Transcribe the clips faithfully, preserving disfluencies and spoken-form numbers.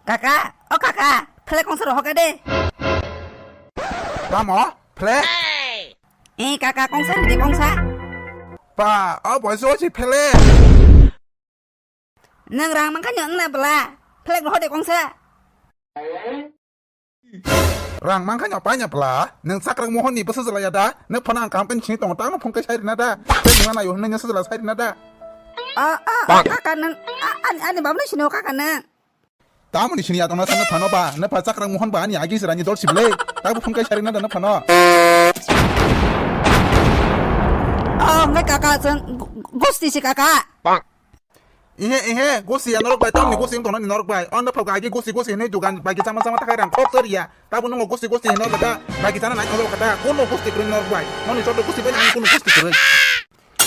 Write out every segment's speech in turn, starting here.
Kaka, o kaka, phlek kongsa rohor kha de. Tamo? Phlek? Eh, kaka, kongsa ridi kongsa. Pa, o boiso si phlek. Nang rang mangkha nyo wngna bla. Phlek rohor de kongsa. Rang mangkha nyo paina bla. Nang chakrak mohon ni bwsa jala ya da. Nang phano ang kam kan sini tong tang phone kai sai rina da. Tei nang na yo nang sujala sai rina da. A, a, a, kaka nang. A, ani, ani babni sini o kaka nang. Tamoni sini atong na phano ba, na pha chakrak mohon ba ani agi sirani dol sible. Tabu phone kai sari na da na phano. Oh, ngai kaka chwng gu-, gu-, gusti si kaka. Ihe, ihe, gusti ya norok bai, tamni gusti tong ni norok bai. On na pha agi gusti, gusti ni dugan bai ki chama chama takai rang kok tor ya. Tabu nungo gusti, gusti no da bai ki chana nai kok kata. Kono gusti kring norok bai. Moni choto gusti bai, kono gusti kring.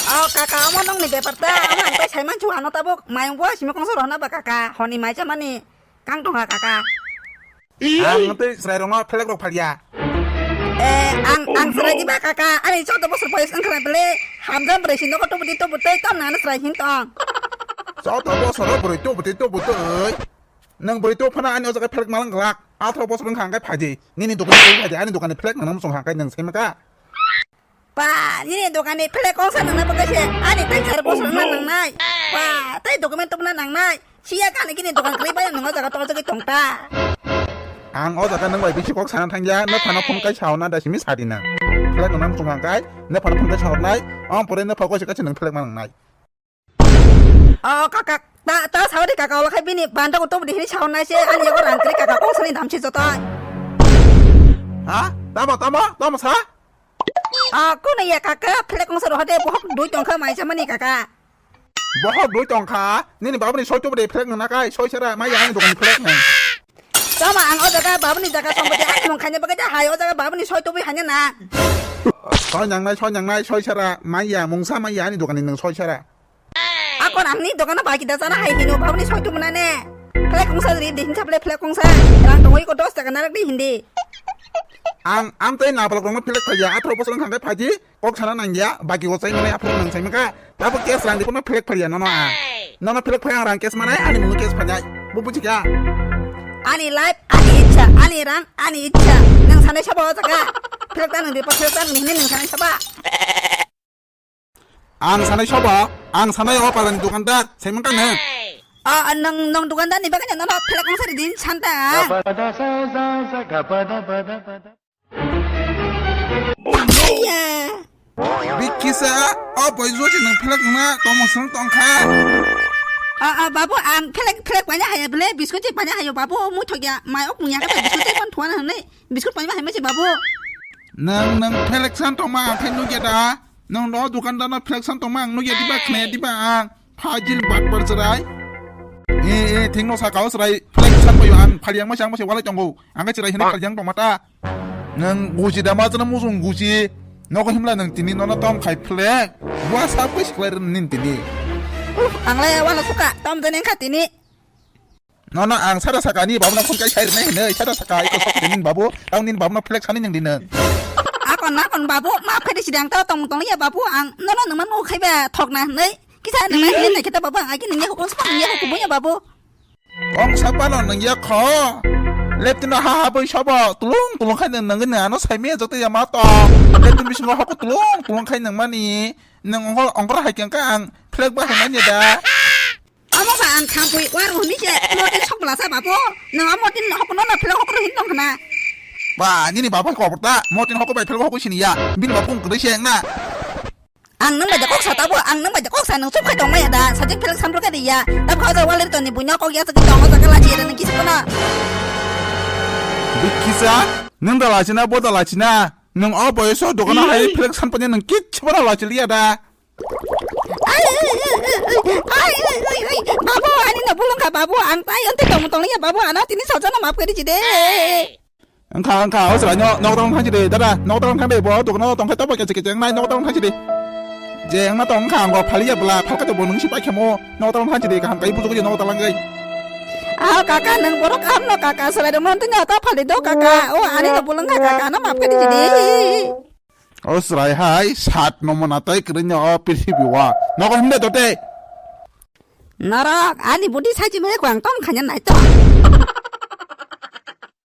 Oh, kaka, omo nongni bepar ta? Omo ang tai sai manchu ano tabuk. Mayung bo simi kongsa rohna ba kaka. Honi mai chamani kang tongha kaka. Ang tei chwrai rokno phlek rok phalia. Eh, ang, ang chwrai di ba kaka. Ani chaudo bosor boyos wngkha bele. Hamjam bwrwi si nogo tubu di tubu tei tam nang chwrai hin tong. Chaudo bosor bwrwi tubu di tubu tei. Nang bwrwi tubu phano ani o jaga phlek malang glak. Athro bosor wngkha ang kai phaidi. Nini dokan ni phaidi. Ani dokan ni phlek nang song hang kai nang sai maka. Pa, nini dokan ni phlek kongsa nangna bagwi se ani tei char bosor wngna nangnai. Pa, tei document tubuna nangnai. Siya kani kini dokan kwrwi bai nang o jaga tor jagwi tong ta. Ang o jaga nang bai bisi kok sana thangya, na phano phone kai sauna da simi sadi nang. Phlek nang sung hang kai, na phano phone kai saunai, ang pore na phone kai se kai nang phlek ma nangnai. Oh, kaka, ta, ta saudi kaka, ola khai bini banda ko to bini sauna se, ani yago rang kri kaka, kong sani dam si joto. Ha? Tamo, tamo, tamo sa? Ah, kono ya kaka, phlek kong saro hade, bohok dui tongkha, mai chamani kaka. Bohok dui tongkha, nini babuni soi to bini phlek nang nakai, soi sara, mai ya ani dokan phlek nang. Tamo ang o jaga babuni jaga sombodi, ani mung khanya bagwi da hai, o jaga babuni soi to bini hanya na. Soi nang nai, soi nang nai, soi sara, mai ya, mungsa mai ya ani dokan ni nang soi sara. Akon ang ni dokan no bai kida chana hai hino, babuni soi tumna ne. Phlek kongsa ri di hinsa phlek, phlek kongsa. Rang tongoi ko dos taka narak di hindi. Ang, ang tei nabalok rokno phlek phalia, athro bosor wngkha khe phaji, kok sana nangya, baki o chai manai aphuru nang chai maka. Tabo case rang di kono phlek phalia nono ang. Nono phlek phai ang rang case manai, ani munu case phainai. Bu buji kha? Ani life, ani ichha, ani rang, ani ichha. Nang sanai sabo o jaga. Phlek ta nang di, phlek ta nang di, nang sanai sabo. Ang sanai soba, ang sanai o parani dukandar, saimang kang nang. Ah, nang, nang dukandar ni bagwi nang no phelak ang sari din santa. Iya. Bikisa, o boy joji nang phelak na, tomo sung tongkha. Ah, ah, babu, ang phelak, phelak banyak haya bele, biskut je banyak haya, babu, mu thok ya, mai ok munya kata biskut je pon thuan hane, biskut banyak haya babu. Nang, nang phelak san tongma, ang thai nugya da. Nang no dukandar no phelak san tongma ang nugya diba khnaya diba ang. Phajil batpar chwrai. Eh, eh, thing no saka o chwrai. Phelak san payo ang phali ang masa ang masa walai tongo. Ang ka chwrai hini phali ang tongma ta. Nang guji da ma chana musung guji. Nogo himla nang tini nono tom khai phelak. Bua sa pui siklai ren nin tini. Uf, ang lai wala suka. Tom jani ang kha tini. Nono ang sada saka ni babu na phone kai sai rwnai hinwi sada saka iko sok tini babu tang nini babu na phelak sani nang di nang. Akon nakon babu ma phaidi sidang ta tong tong ya babu ang nono nang man khai ba thok na hinwi kisa nang na hinwi kita babu ang aki nang ya ko spang ya ko bunya babu. Ong sapa no nang ya kho. Lepti no ha ha boi sabo tulung tulung khai nang nang ano sai me joto ya ma to. Lepti bisingo hoko tulung tulung khai nang mani nang ongkor ongkor hai kang ka ang phelak ba hai manya da. Amo ba ang thampui war hwnwi se motin sok bwlasa babu. Nwng amo tin hokno no philok hokro hin tong khna. Ba, nini baba kobor ta, motin hokko bai philok hokko sini ya. Bini baba kung kwrwi se wngna. Ang nwng bai da kok sa tabo, ang nwng bai da kok sa nwng chup khai tong maya da. Sajik philok sampro khe riya. Tab khao da walir toni buino kok ya chakhi tong o jaga lachi ya nwng kisi kono. Bikisa, nwng da lachina, bo da lachina. Nwng o boyoso dogano hai philok sanpanya nwng kichhi bono lachiliya da. Ai, ai, ai, ai, ai, ai, ai, ai, babu, ani no bulung kha, babu, ang tai onte tong tong ya, babu, ano tini sajana map kari jide. Wngkha, wngkha, o chwrai no, nok dal thang jide, dada, nok dal thang de, bo, dukno tong khe tobo kechek kechek nai, nok dal thang jide. Je, wngna tong wngkha, ang bo phaliya bwla, phalka de bo nung si pai khemo, nok dal thang jide, kaham kai bujuk je nok dal ngai. Ah, kaka, nang borok am no, kaka, chwrai de mon tini ata phali do, kaka, o, ani no bulung kha, kaka, no map kari jide. O chwrai hai sat no mona tai kwrwino o prithibi o. Nogo himde dote. Norok ani budi sachi mene kwang tom khanya nai to.